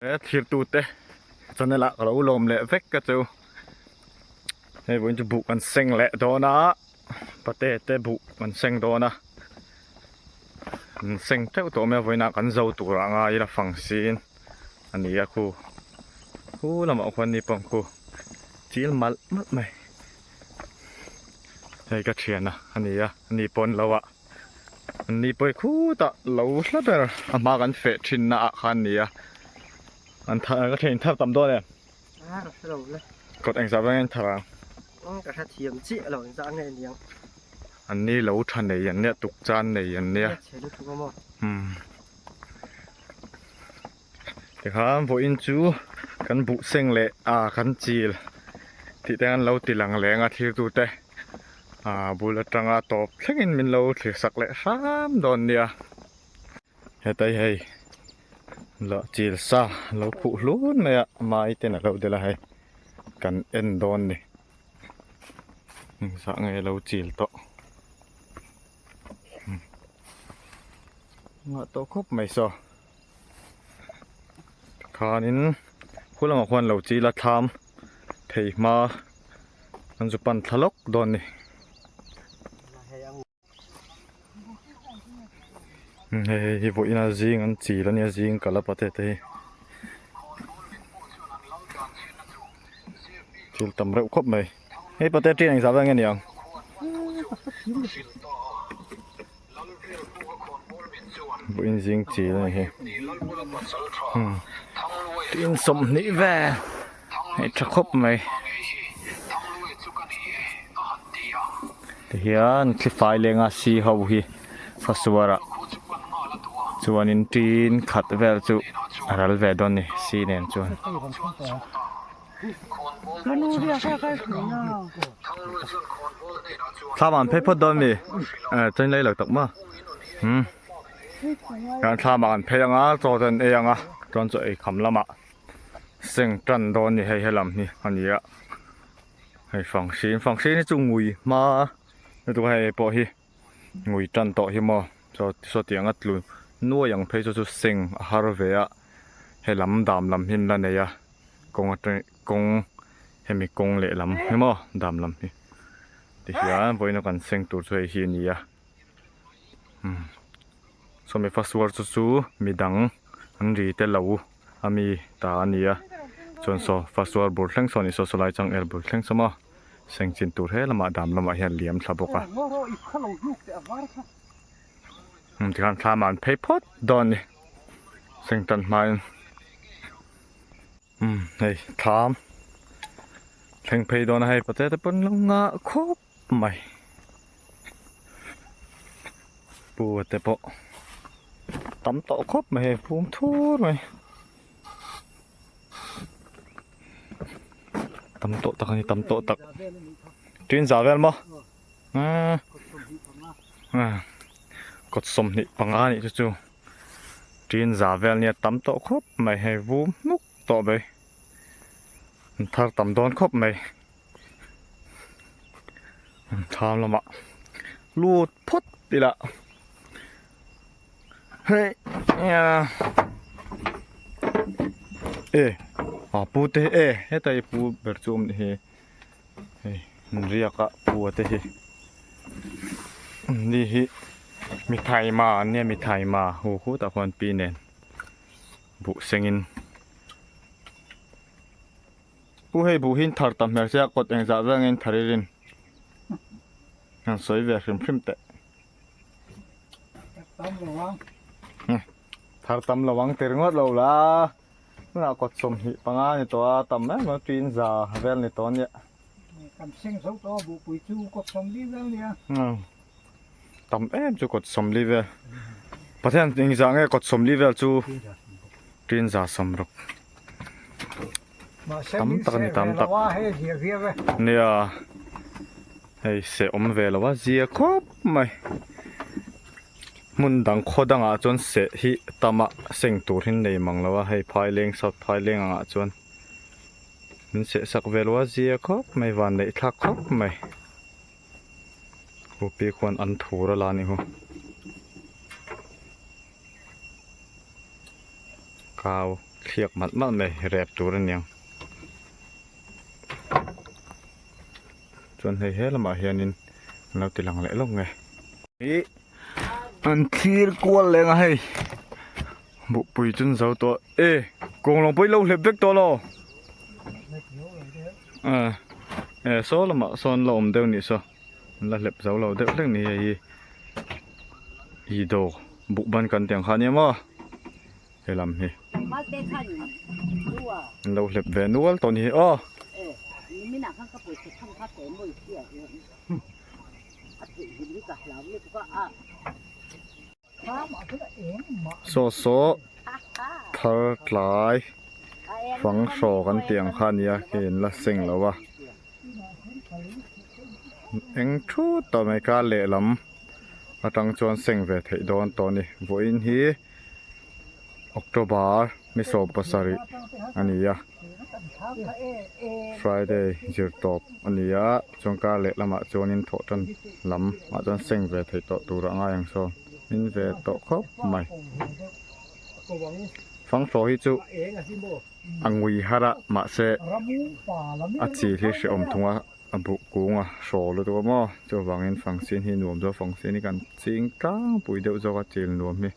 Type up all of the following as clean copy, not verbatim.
He thirtute channel ah ka lo lawm leh vek ka chu hei vawiin chu buh kan seng leh dawn a pate te buh kan seng dawn a an seng teuh tawh mai a vawiin ah kan zo tur ah ngai ila fang sin a ni a khu khu lamah khuan ni pawh khu chil malh malh mai hei ka thian a a ni a ani pawn lo ah. Ni pawi khutah lo hla ber a hma kan feh thin na ah khan ni a an thar ka thein thar tam dawn em a ka hre lo le kawt engzah vang in thar ang ka hre thiam chiah lo engzah nge niang an ni lo tha nei an nia tuk chan nei an nia chhe lutuk a maw um tikhan vawiin chu kan buh seng leh a kan chil tih te an lo ti lang leng a thlir tute ah bul atanga tawp thlengin min lo thlir sak leh hram dawn nia hetai hei lah chil sa lo khuh hlun mai a mai ten a lo del a hei kan en dawn ni engzah nge lo chil tawh. Ngah tawh khawp mai saw khanin khu lamah khuan lo chil a thlam thei hma an zu pan thla lawk dawn a ni hei hei hi vawiin a zing an chil a nia zing kal a pate te hi thil tam reuh khawp mai. Hei pate ṭin engzah vel nge ni ang? Buin zing chil a ni hi. Tin 20 vel hei tha khawp mai. Tihian thlifai lenga si ho hi fasuar ah chuanin tin khat vel chu a ral ve dawn a ni si nen chuan. Thlam an phei phawt dawn mi eh chain lei lo tak maw umm kan thlam ah kan phei anga chaw te an ei anga chuan chaw ei kham lamah seng tan dawn ni hei helam hi a ni a hei fang hrin fang hrin hi chu ngui hma lutuk a hei pawh hi. Ngui tan tawh hi maw chaw sawtiang a tlu nuai ang phei chu chu seng a har ve a he lam dam lam hi an la nei a kawng atang kawng hemi kawng leh lam hi maw dam lam hi tihian vawiin a kan seng tur chu hei hi a ni a umm sawmi fasuar chu chu midang an ri te lo ami ta a ni a chuan saw fasuar bur thleng saw a ni saw sawlai changel bur thleng saw maw. Seng chin tur he lamah dam lamah hian liam thla bawk a. Tikhan thlam ah an phei phawt dawn a ni. Seng tan hmain umm hei thlam thleng phei dawn a hei pate te pawn lo ngah khawp mai. Pu a te pawh tam tawh khawp mai hei pum thur mai. Tam tawh tak a ni tam tawh tak tin za vel maw kawt 25 a nih chu chu tin za vel nia tam tawh khawp mai hei vum hnuk tawh mai an thar tam dawn khawp mai an thlam lamah lut phawt ila hei e a pu te e heta i pu ber chu awm hi hei riak a pu a te hi ni hi mithaima an nia mithaima hu hu tah khuan pi nen buh sengin pu hei buh hi in thar tam hmel sia kawt engzah vel nge in thar i rin han sawi ve hrim hrim teh. Thar tam lo ang ti ringawt lo la tunah kawt 25 ni tawh a tam em em tin za vel ni tawh ania kan seng zo tawh a buhpui chu kawt 40 vel nia tam em chu kawt 40 vel Pathian engzah nge kawt 40 vel chu tin za 60 tam tak a ni tam tak nia hei seh awm ve lo a zia khawp mai hmun dang khaw dangah chuan seh hi tam a seng tur hi an nei mang lo a hei phaileng south phaileng angah chuan min seh sak ve lo a zia khawp mai van neih thlak khawp mai hupi khuan an thur a la ni hu kau. thliak malh malh mai rep tur a niang chuan hei he lamah hianin an lo ti lang leh lawk nge ih an thlir kual leng a hei buhpui chu an zo tawh e kawnglawng pawh hi lo hlep vek tawh lo e saw lamah sawn la awm deuh nih saw. An la hlep zo lo deuh hlek ni hei hi i dawr buk ban kan tih ang kha ania maw he lam hi an lo hlep ve nual tawh ni hi aw. Saw saw thar tlai fang hraw kan tih ang kha ania khi an la seng lo a eng thut tawh mai kha lehlam atang chuan seng ve theih dawn tawh a ni vawiin hi October ni 17 a ni a Friday zirtawp a ni a chuan kar leh lamah chuanin thawh tan lam ah chuan seng ve theih tawh tur a ngai ang saw min ve tawh khawp mai fangthaw hi chu a ngui har a mahse a chi hi hrehawm thung a a buh kung a hraw lutuk a maw chuvangin fangsin hi nuam zawk fangsin hi kan ching tlangpui deuh zawk a chil nuam hi.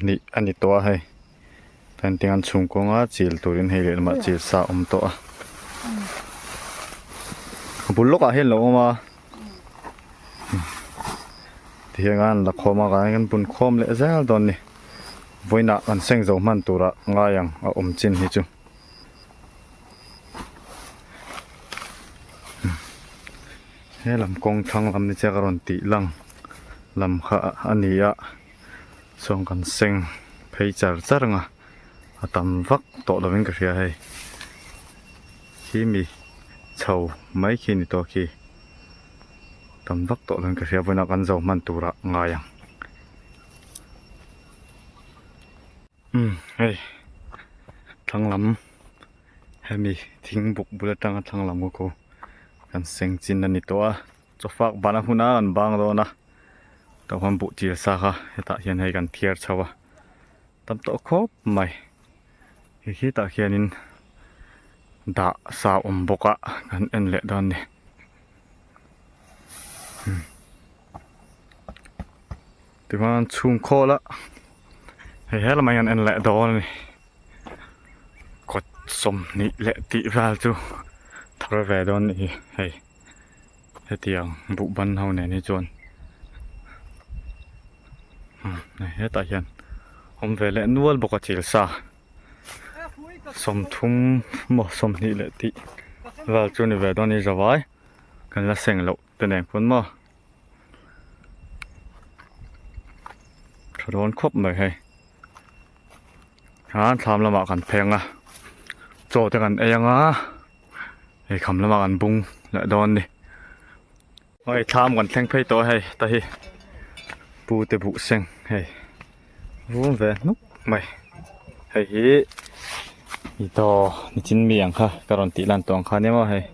Hnih a ni tawh a hei chuan tiang an chhung kawnga chil turin hei lehlamah chil sa a awm tawh a a bul lawkah hian a lo awm a tihian an la khawm a kan bun khawm leh zel dawn a ni. Vawiinah kan seng zo hman turah ngai ang a awm chin hi chu. He lam kawng thlang lam ni chiah ka rawn tih lang lam kha a ni a chuan kan seng phei char char ang a a tam vak tawh lovin ka hria hei khi mi chho mai khi ni tawh khi tam vak tawh lovin ka hria vawiinah kan zo hman turah ngai ang. Umm hei thlang lam hemi thing buk bul atanga thlang lam khaw kan seng chin a ni tawh a chaw fak ban a hun a kan bang dawn a tah khuan buh chil sa kha hetah hian hei kan thiar chho a tam tawh khawp mai hei khi tah khianin dah sa awm bawk a kan en leh dawn a ni. Tichuan chhung khawl a hei he lamah hian en leh dawn a ni kawt sawmhnih leh tih vel chu thar ve dawn a ni hei hetiang buh ban ho nen hi chuan umm hetah hian awm ve leh nual bawk a chil sa sawmthum maw sawmhnih leh tih vel chu ni ve dawn a ni zavai kan la seng loh te nen khawn maw. Tha dawn khawp mai hei khan thlam lamah kan pheng a chaw te kan ei anga hei kham lamah kan bung leh dawn a ni hei thlam kan thleng phei tawh a hei ta hi pu te buh seng hei vum ve hnuk mai hei hi ni tawh nichin mi ang kha ka rawn tih lan tawh ang kha nia maw hei.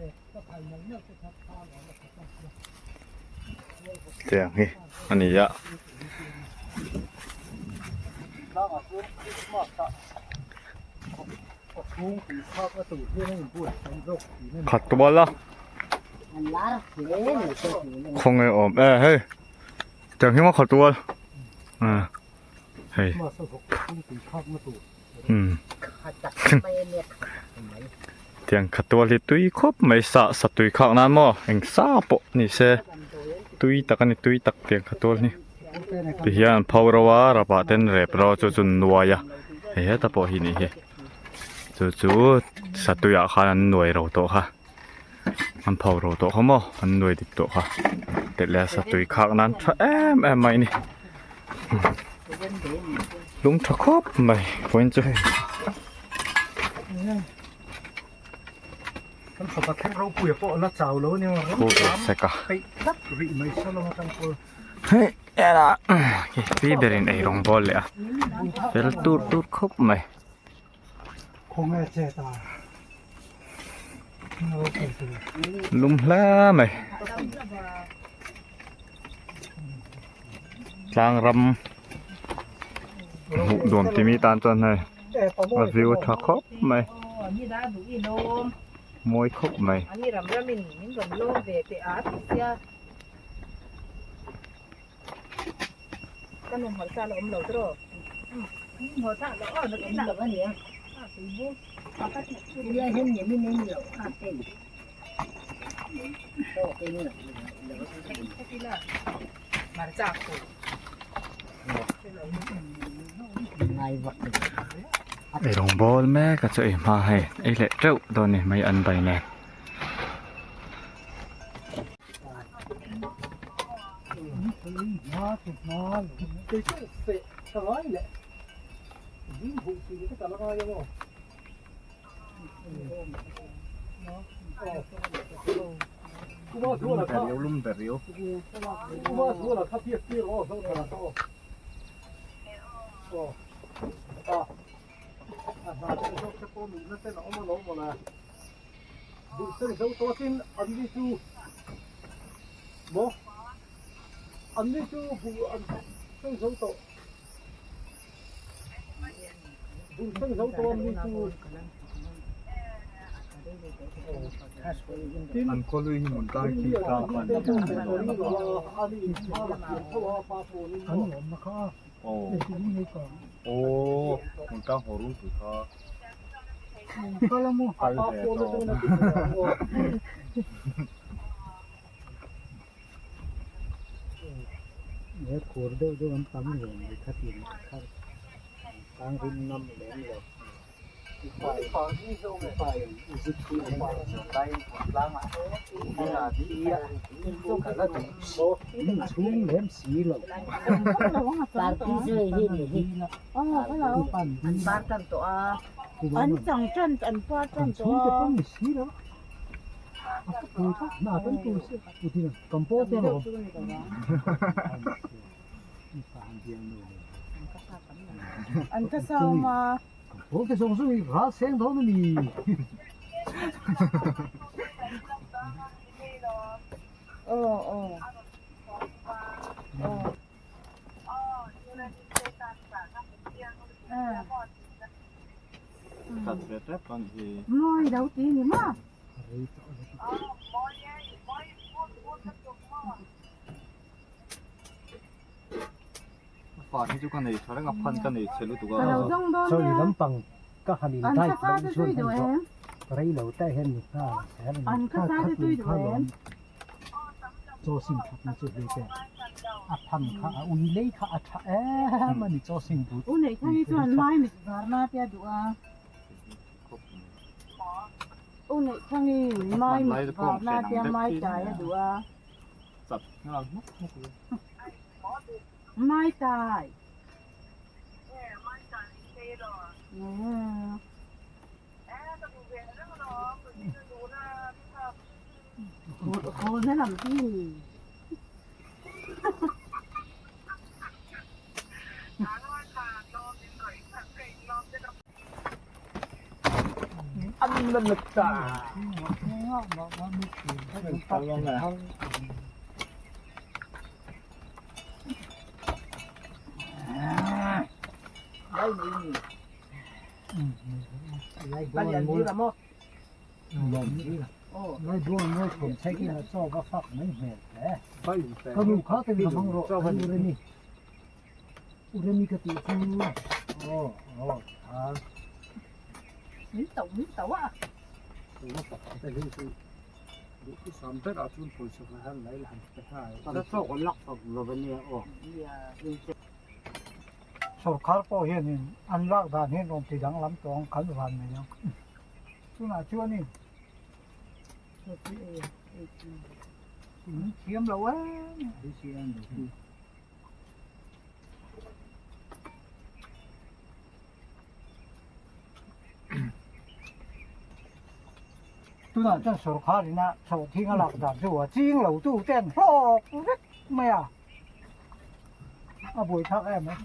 Tiang hi a ni a. Khat tual a khawnge awm e hei tiang hi maw khat tual hei umm tiang khat tual hi tui khawp mai sa sa tui khak nan maw eng sa pawh ni se tui tak a ni tui tak tiang khat tual hi ti hian an pho ro a rapah ten rep ro chu chu nuai a hei heta pawh hi nih hi chu chu sa tuiah khan an nuai ro tawh kha an pho ro tawh kha maw an nuai dik tawh kha telh leh a sa tui khak nan tha em em mai a ni. Lung tha khawp mai vawiin chu hei. Hei ela pi berin ei rawng bawl leh a fel tur tur khawp mai. Lum hle mai tlang ram hmuh nuam ti mi tan chuan hei a view a tha khawp mai mawi khawp mai. Ei rawng bawl mek a chu ei hma hei ei leh teuh dawn a ni mai an bai nen. Duhseng zo tawkin an ni chu maw an ni chu buh an seng zo tawh buh seng zo tawh an ni chu An khawlui hi hmun tlang khi tlang khan aw aw hmun tlang haw run pui kha. Kal ve tawp. Sorry lampang ka han in diet loh chuan hei zawh rei lo te hian ni nghal kha khat in kha lawm chaw sing that na chu hei te a phan kha a ui lei kha a tha em a ni chaw sing but Sorkar pawh hianin an lak dan hian rawn ti danglam tawh ang kan van mai ang. Tunah chuanin in thiam lo em. Tunah chuan sorkar ina chho thing a lak dan chu a ching lo tu te an hlawk vek mai a, a buaithlak em mai.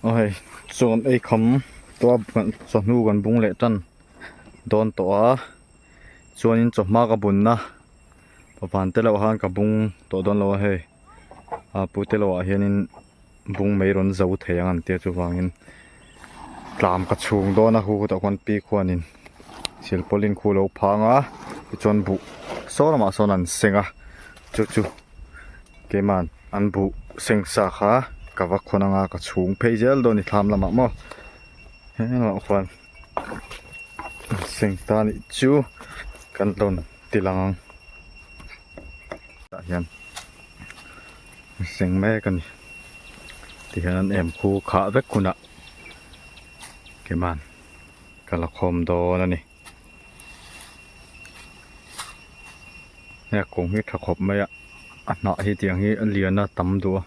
Aw hei chuan ei kham tawh a chawhnu kan bung leh tan dawn tawh a chuanin chawhma ka bunna van te loh khan ka bung tawh dawn lo a hei a pute loh ah hianin bung mai rawn zo thei ang an tia chuvangin tlam ka chhung dawn a hu tah khuan pi khuanin silpawlin khu lo phang a tichuan buh saw lamah sawn an seng a chu chu keimah an buh seng sa kha ka va khawn anga ka chhung phei zel dawn a ni thlam lamah maw hengah khuan seng ta nih chu kan rawn ti lang ang tah hian. Seng mek a ni tihian an em khu khah vek hunah keimah ka la khawm dawn a ni heng kawng hi tha khawp mai a a hnah hi tiang hi a lian a tam duh a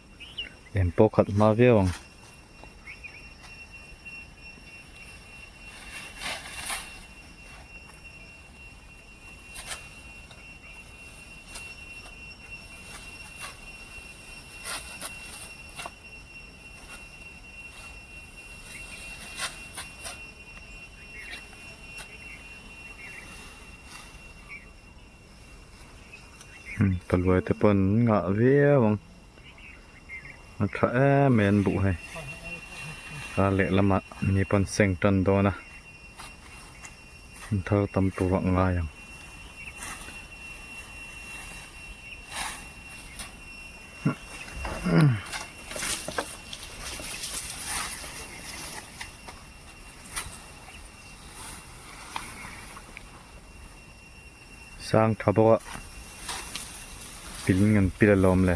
em pawh khat hma viau ang. Paluai te pawn an ngah viau ang a tha em em an buh hei kar lehlamah ni pawn seng tan dawn a an thar tam tur ah ngai ang. Sang tha bawk a pil in an pil alawm le.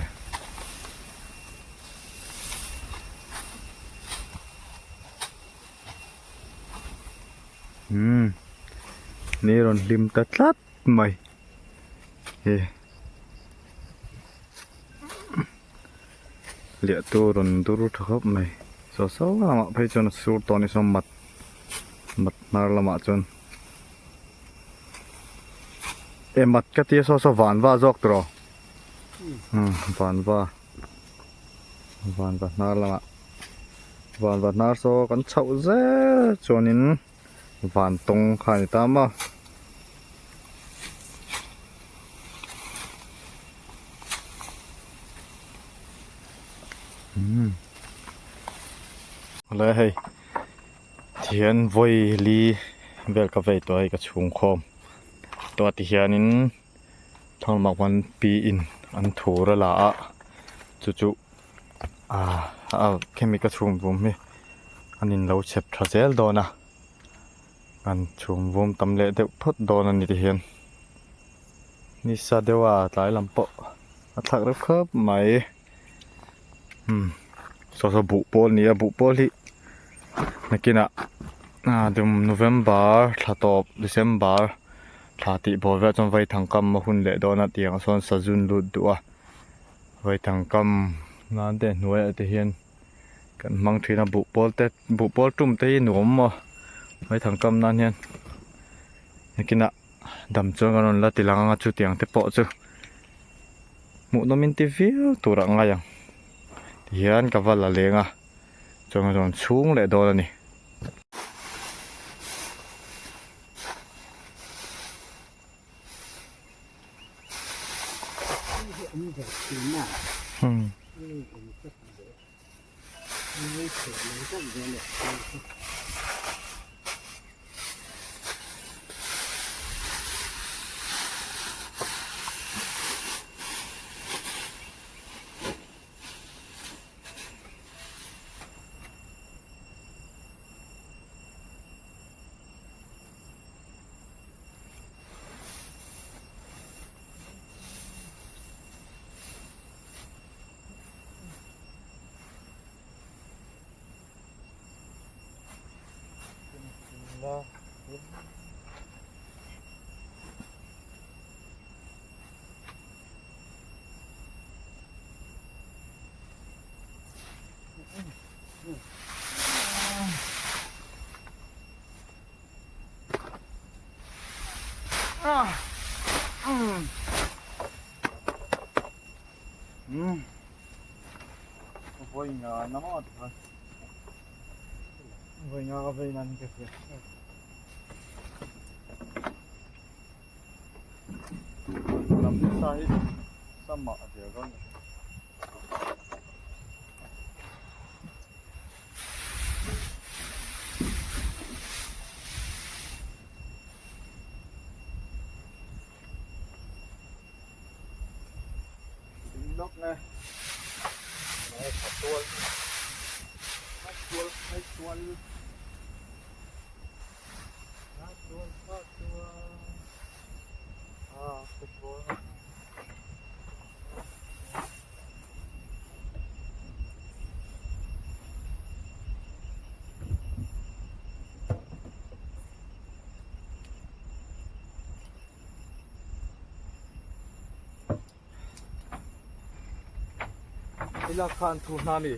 Umm ni rawn hlim ta tlat mai he liah tu rawn dur tha khawp mai saw saw lamah phei chuan a sur tawh a ni saw mat mat hnar lamah chuan e mat ka tia saw saw van va zawk tawh umm van va van va hnar lamah van va hnar saw kan chhoh zel chuanin van tawng kha a ni ta maw. Umm awle hei tihian vawi li vel ka vei tawh a hei ka chhung khawm tawh a tihianin thawmhnaw an pi in an thur a la a chu chu ah khemi ka chhung vum hi an in lo chhep tha zel dawn a an chhung vum tam leh deuh phawt dawn a ni tihian nisa deuh a tlai lam pawh a thlak reuh khawp mai umm saw saw buh pawl a ni a buh pawl hi nakinah ah November thla tawp December thla tih bawr velah chuan vaithang kam a hun leh dawn a tiang ah sawn sazun lut duh a vaithang kam nan te hnuaiah te hian kan hmang thin a buh pawl te buh pawl tum te hi nuam maw vaithang kam nan hian nakinah dam chuan kan rawn la ti lang anga chutiang te pawh chu hmuh nawm in ti viau tur ah ngai ang tihian ka va la leng a chuan ka rawn chhung leh dawn a ni. I lak kha an thu hna mi?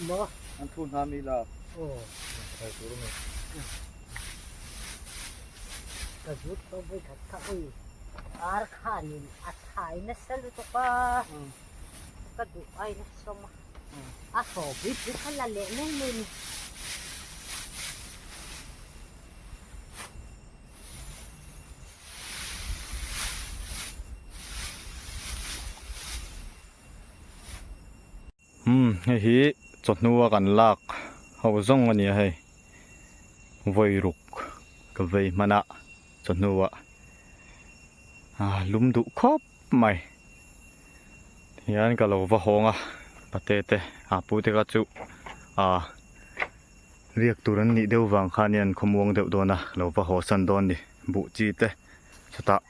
Maw? An thu hna mi lak? Aw. Thai tur a ni. Ka zut tawh vawi khat kha ui ar khanin a thai nasa lutuk a, ka duh ai nasa a, a thaw pui pui kha la leh mai mai a ni. Hei hi chawhnu a kan lak ho zawng a ni a hei vawi ruk ka vei hman a chawhnu ah ah lum duh khawp mai hian ka lo va hawng a pate te ah pute kha chu ah riak tur an nih deuh vang khan hian khawmuang deuh dawn a ka lo va haw san dawn a ni buh chi te chutah.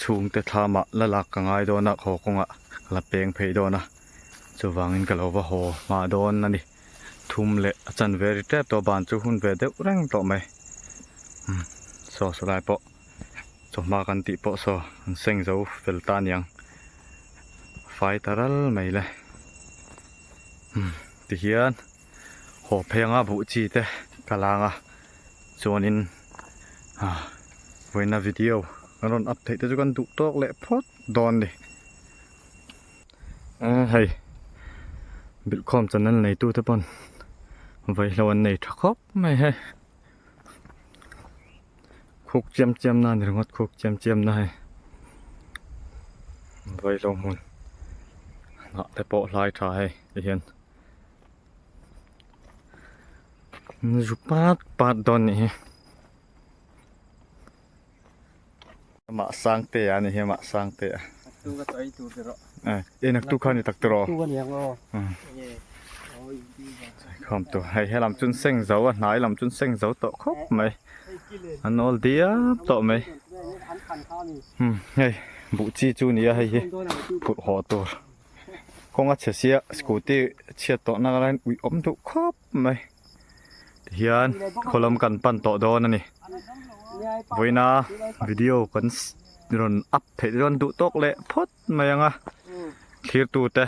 Chhungte thlamah la lak ka ngai dawn a, haw kawngah ka la peng phei dawn a, chuvangin ka lo va haw hma dawn a ni. Thum leh a chanve ri tep tawh ban chu hun ve deuh reng tawh mai. Umm saw saw lai pawh chawhma kan tih pawh saw an seng zo fel ta aniang fai ta ral mai le. Umm tihian haw phei anga buh chi te ka lang a. Chuanin ah vawiina video kan rawn up theih te chu kan duh tawk leh phawt dawn ni. Eh hei bilhkhawm channel neitu te pawn vaihlo an nei tha khawp mai hei. Khuk chiam chiam na a ni ringawt khuk chiam chiam na hei. Vaihlo hmun hnah te pawh hlai tha hei tihian. Zu pat pat dawn nih hi amah sangte a ni hi amah sangte a Tu ka chawi tur ti rawh. Eh, e naktu kha ni tak ti rawh. Tu ka niang aw. Kham tu hei helam chun seng zo a hnai lam chun seng zo tawh khawp mai. An awl diam tawh mai. Hmm, hei buh chi chu nia hei hi phurh haw tur. Kawng a chhe sia scooty chhiat tawh na laiin ui awm duh khawp mai tihian khawlam kan pan tawh dawn a ni vawiina video kan rawn up theih dawn duh tawk leh phawt mai ang a thlir tute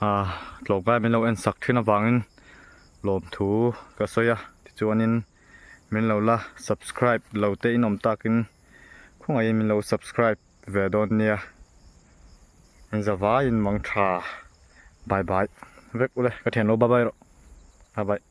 ah tlawmngai min lo en sak thin avangin lawmthu ka sawi a tichuanin min lo la subscribe lo te in awm takin khawngaihin min lo subscribe. Ve dawn nia an za vaiin mang tha bye bye vek ule ka thian lo bye bye rawh bye bye.